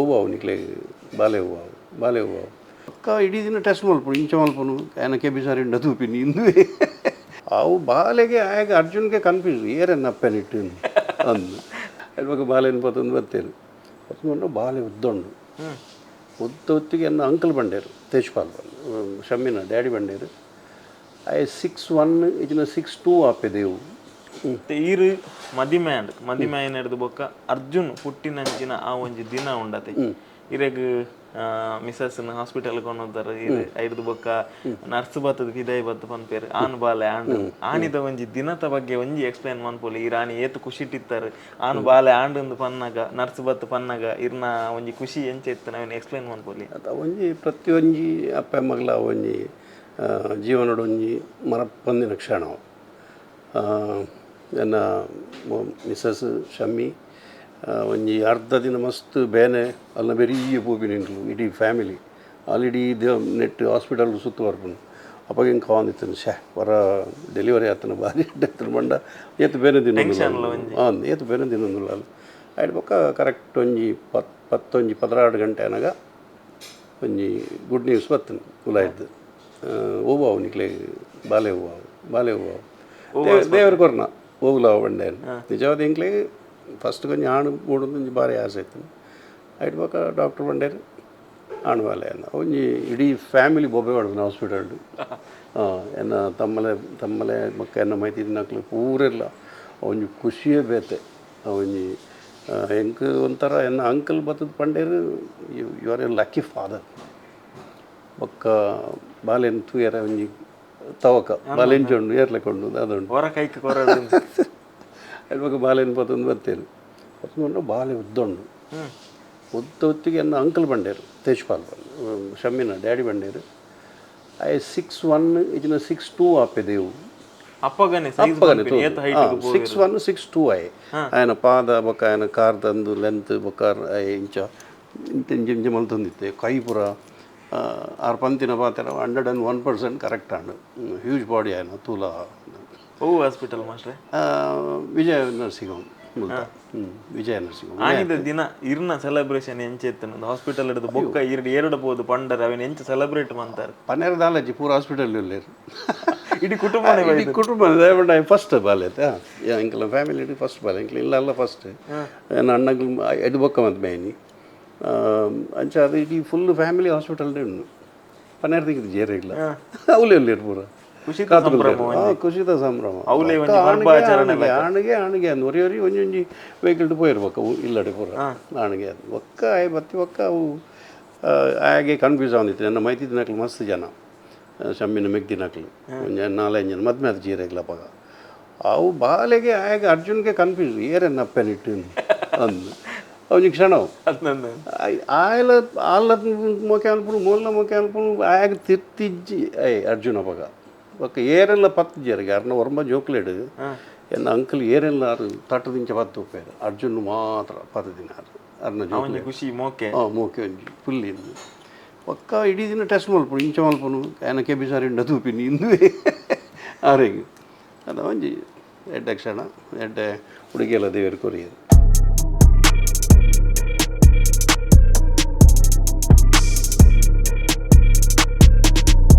ಓವಾವು ನಿಕ್ಲೆ ಬಾಲೆ ಓವಾವು ಬಾಲೆ ಓವಾವು. ಪಕ್ಕ ಇಡೀ ದಿನ ಟೆಸ್ಟ್ ಮಲ್ಪುನು, ಇಂಚ ಮಲ್ಪುನು, ಆಯನ ಕೆಬಿ ಸರಿ ಉಂಡ ತೂಪಿನಿ ಇಂದುವೆ. ಅವು ಬಾಲೆಗೆ ಆಯಗ ಅರ್ಜುನ್ಗೆ ಕನ್ಫ್ಯೂಸ್, ಏರೆನ್ನ ಅಪ್ಪೆನಿಟ್ಟು ಅಂದು. ಬೊಕ ಬಾಲೆನ್ ಪತ್ತೊಂದು ಬತ್ತೇರು. ಪತ್ತೊಂದು ಬಾಲೆ ಉದ್ದುಂಡು. ಉದ್ದ ಹೊತ್ತಿಗೆ ಎನ್ನ ಅಂಕಲ್ ಬಂಡೇರು, ತೇಜ್ಪಾಲ್ ಬಂದು ಶಮ್ಮಿನ ಡ್ಯಾಡಿ ಬಂಡೇರು. ಆಯೆ 6'1 ಇಜಿನ 6'2 ಆಪೆ ದೇವು. ಈರು ಮದಿಮೆ ಆಂಡ್. ಮದಿಮೆ ಆಯಿನೆಡ್ದ್ ಬೊಕ್ಕ ಅರ್ಜುನ್ ಪುಟ್ಟಿನಂಚಿನ ಆ ಒಂಜಿ ದಿನ ಉಂಡತೆ, ಇರೆಗ್ ಮಿಸಸ್ ಹಾಸ್ಪಿಟಲ್ ಕೊನೊತಾರೆ, ಇರ್ ಐಡ್ದ್ ಬೊಕ್ಕ ನರ್ಸ್ ಬತ್ತದ ಪಿದಾಯಿ ಬತ್ತು ಪನ್ಪೇರು ಆನ್ ಬಾಲೆ ಆಂಡ್. ಆನಿದ ಒಂಜಿ ದಿನತ ಬಗ್ಗೆ ಒಂಜಿ ಎಕ್ಸ್ಪ್ಲೈನ್ ಮನ್ಪೊಲಿ. ಇರ್ ಆನಿ ಏತ್ ಖುಷಿಟಿತ್ತಾರೆ? ಆನ್ ಬಾಲೆ ಆಂಡ್ ಅಂದ್ ಪನ್ನಗ, ನರ್ಸ್ ಬತ್ತು ಪನ್ನಗ ಇರ್ನ ಒಂಜಿ ಖುಷಿ ಎಂಚ ಇತ್ತು, ಅವೆನ್ ಎಕ್ಸ್ಪ್ಲೈನ್ ಮನ್ಪೊಲಿ. ಅತ ಒಂಜಿ ಪ್ರತಿಯೊಂಜಿ ಅಪ್ಪೆ ಮಗಳ ಒಂಜಿ ಜೀವನಡ್ ಒಂಜಿ ಮರಪ್ಪಂದಿನ ಕ್ಷಣ ಅವು. ಎನ್ನ ಮಿಸಸ್ ಶಮ್ಮಿ ಒಂಜಿ ಅರ್ಧ ದಿನ ಮಸ್ತ್ ಬೇನೆ ಅಲ್ನ ಬೆರಿಯ ಪೋಪಿನ ಎಂಕ್ಲು ಇಡೀ ಫ್ಯಾಮಿಲಿ ಅಲ್ಲಿ ಇಡೀ ನೆಟ್ ಹಾಸ್ಪಿಟಲ್ ಸುತ್ತು ಬರ್ಪುಂಡು. ಅಪಗ ಎಂಕ್ ಆವೊಂದಿತ್ತುಂಡು, ಶ್ಯಾ, ವರ ಡೆಲಿವರಿ ಆತನ ಬಾರಿ ಎಡ್ಡೆ ಆತನ ಪಂಡ ಏತ್ ಬೇನೆ ದಿನ, ಹಾಂ, ಏತ್ ಬೇನೆ ದಿನೊಂದುಲ್ಲ. ಐಡ್ ಬೊಕ್ಕ ಕರೆಕ್ಟ್ ಒಂಜಿ ಪತ್ತೊಂಜಿ 12 ಗಂಟೆ ಆನಗ ಒಂಜಿ ಗುಡ್ ನ್ಯೂಸ್ ಬತ್ತುಂಡು ಉಲಾಯಿದ್ದು. ಓವಾವು ನಿಕ್ಲೆ ಬಾಲೆ ಓವಾವು ಬಾಲೆ ಓವಾವು, ದೇವರು ಕೊರ್ನ ಓವುಲಾವ ಬಂಡೆ. ನಿಜವಾದ ಎಂಕ್ಲೆ ಫಸ್ಟ್ ಒಂಜಿ ಆಣು ಮೂಡೊಂದು ಒಂಜಿ ಭಾರಿ ಆಸೆ ಇತ್ತು. ಐಟ್ ಬೊಕ್ಕ ಡಾಕ್ಟರ್ ಬಂಡೇರು ಆಣು ಬಾಲೆ ಅಂದ. ಒಂಜಿ ಇಡೀ ಫ್ಯಾಮಿಲಿ ಬೊಬ್ಬೆ ಪಾಡ್ದು ಹಾಸ್ಪಿಟಲ್. ಎನ್ನ ತಮ್ಮಲೆ ತಮ್ಮಲೆ ಬೊಕ್ಕ ಎನ್ನ ಮೈತಿದಿನಕ್ಲು ಪೂರೆಲ್ಲ. ಒಂಜಿ ಖುಷಿಯೇ ಬೇತೆ. ಒಂಜಿ ಎಂಕ್ ಒಂಥರ ಎನ್ನ ಅಂಕಲ್ ಬತ್ತದ ಪಂಡೇರು, "You are a lucky father." ಬೊಕ್ಕ ಬಾಲೆನ್ ತೂಯರೆ ಒಂಜಿ ತವಕ, ಬಾಲೆಂಚ ಉಂಡು, ಏರ್ಲೆಕ್ಕ ಉಂಡು, ಅದುಂಡು. ಹೊರ ಕೈಕ್ ಕೊರಡು. ಐಟ್ ಬೊಕ್ಕ ಬಾಲೆನ್ ಪತ್ತೊಂದು ಬತ್ತೇರು. ಪತ್ತೊಂದು ಬಾಲೆ ಉದ್ದುಂಡು. ಉದ್ದ ಹೊತ್ತಿಗೆ ಎನ್ನ ಅಂಕಲ್ ಬಂಡೇರು, ತೇಜ್ಪಾಲ್ ಬಂದು ಶಮ್ಮಿನ ಡ್ಯಾಡಿ ಬಂಡೇರು. ಆಯೆ 6'1 ಇಜಿನ 6'2 ಆಪೆ ದೇವು. ಅಪ್ಪಗನೆ ಸೈಜ್ ಏತ್ ಹೈಟ್? 6'1 6'2 ಆಯೆ. ಆಯನ ಪಾದ ಬೊಕ್ಕ ಆಯನ ಕಾರ್ ತಂದು ಲೆಂತ್ ಬೊಕ್ಕ ಆಯೆ ಇಂಚ ಇಂಚ ಇಂಚ ಇಂಚ ಮಲ್ತೊಂದಿತ್ತೆ. ಕೈ ಪೂರ ಆರ್ ಪಂತಿನ ಪಾತೆರ 101% ಕರೆಕ್ಟ್ ಆಂಡ್. ಹ್ಯೂಜ್ ಬಾಡಿ ಆಯನ ತೂಲ. ಓ ಹಾಸ್ಪಿಟಲ್ ಮಾಸ್ಟ್ರೆ? ವಿಜಯ ನರ್ಸಿಂಗ್ ಹೋಮ್ ಮುಲ್ತ. ವಿಜಯ ನರ್ಸಿಂಗ್ ಹೋಮ್. ಆನಿದ ದಿನ ಇರ್ನ ಸೆಲೆಬ್ರೇಷನ್ ಎಂಚ ಇತ್ತು? ಹಾಸ್ಪಿಟಲ್ ಹಿಡಿದು ಬೊಕ್ಕ ಇರ್ಡ್ ಏರಡ ಪೋದು ಪಂಡರ್, ಅವೆನ್ ಎಂಚ ಸೆಲೆಬ್ರೇಟ್ ಮಂತಾರೆ? ಪನ್ನೆರ ದಾಲಜ್ಜಿ, ಪೂರ ಹಾಸ್ಪಿಟಲ್ ಉಲ್ಲೇರು. ಇಡೀ ಕುಟುಂಬನೇ? ಇಡೀ ಕುಟುಂಬ. ಫಸ್ಟ್ ಬಾಲೆ ಎಂಕಲ ಫ್ಯಾಮಿಲಿ ಫಸ್ಟ್ ಬಾಲೆ ಎಂಕಲ ಇಲ್ಲ ಫಸ್ಟ್. ನನ್ನ ಅಣ್ಣಗ್ ಎಡ್ ಬೊಕ್ಕ ಮದ್ಮೆ ಆಯ್ನಿ. ಅಂಚ ಅದು ಇಡೀ full family hospital ಉಂಡು. ಪನ್ನೆರ ದಿಕ್ಕಿದ್ದು ಜೇರಿಲ್ಲ, ಅವಲೇ ಉಲ್ಲೇರು ಪೂರ. ಖುಷಿತ ಕಾತುಂಡು. ಖುಷಿತ ಸಂಭ್ರಮ. ಅವ್ಲೇ ಬೊಕ್ಕ ಒಂಜಿ ಆಣ್ಗೆ ಪರ್ಬಾಚರಣೆ. ಆಣ್ಗೆ ಆಣ್ಗೆ ಆಣ್ಗೆ ಅಂದ್ ಒರಿ ಒರಿ ಒಂಜಿ ಒಂಜಿ ವೆಹಿಕಲ್ ಪೋಯಿರು. ಬೊಕ್ಕ ಇಲ್ಲಡೆ ಪೂರ ಆಣ್ಗೆ ಅದು. ಬೊಕ್ಕ ಆಯ್ ಬತ್ತಿ ಬೊಕ್ಕ ಅವು ಆಯಗೆ ಕನ್ಫ್ಯೂಸ್ ಆವೊಂದಿತ್ತು. ನನ್ನ ಮೈತಿದಿನಕ್ಲು ಮಸ್ತ್ ಜನ, ಶಮ್ಮಿನ ಮೆಗ್ದಿನಕ್ಲು ಒಂಜಿ ನಾಲೈದು ಜನ ಮದ್ಮೆ ಆದ್ ಜೀರೆಗ್ಲ ಅಪಗ. ಅವು ಬಾಲೆಗೆ ಆಯಗ ಅರ್ಜುನ್ಗೆ ಕನ್ಫ್ಯೂಸ್, ಏರೆನ್ನ ಅಪ್ಪೆನಿಟ್ಟು ಅಂದು ಒಂಜಿ ಕ್ಷಣ ಅವು. ಅದ್ನಂದು. ಆಯಲ ಆಲ ಮೋಕೆ ಅನ್ಪುನು, ಮೊಲ್ಲ ಮೋಕೆ ಅನ್ಪುನು. ಆಯಗ ತಿರ್ತಿಜ್ಜಿ I Arjuna ಅಪಗ. ಬೊಕ್ಕ ಏರೆಲ್ಲ ಪತ್ತು ಜೇರಿಗೆ ಅರ್ನ ಒರ್ಂಬ ಜೋಕ್ಲೇಡು ಎನ್ನ ಅಂಕಲ್ ಏರೆಲ್ಲ ಆರು ತಟ್ಟದಿಂಚ ಪತ್ತು ಉಪ್ಪೇರು, ಅರ್ಜುನ್ ಮಾತ್ರ ಪತ್ತು ದಿನ ಆರು ಅರ್ನ ಒಂಜಿ ಜೋಕ್ಲೇಡ್. ಖುಷಿ ಮೋಕೆ. ಹಾಂ, ಮೋಕೆ ಒಂಜಿ ಫುಲ್ ಇಂದು. ಬೊಕ್ಕ ಇಡೀ ದಿನ ಟೆಸ್ಟ್ ಮಲ್ಪುನು, ಇಂಚ ಮಲ್ಪುನು, ಆಯನ ಕೆಬಿ ಸರಿ ಉಂಡ ತೂಪಿನಿ ಇಂದುವೆ ಆರೆಗ್. ಅದು ಒಂಜಿ ಎಡ್ಡೆ ಕ್ಷಣ, ಎಡ್ಡೆ ಉಡುಗೆಲ್ಲ ದೇವರು ಕೊರಿಯರು.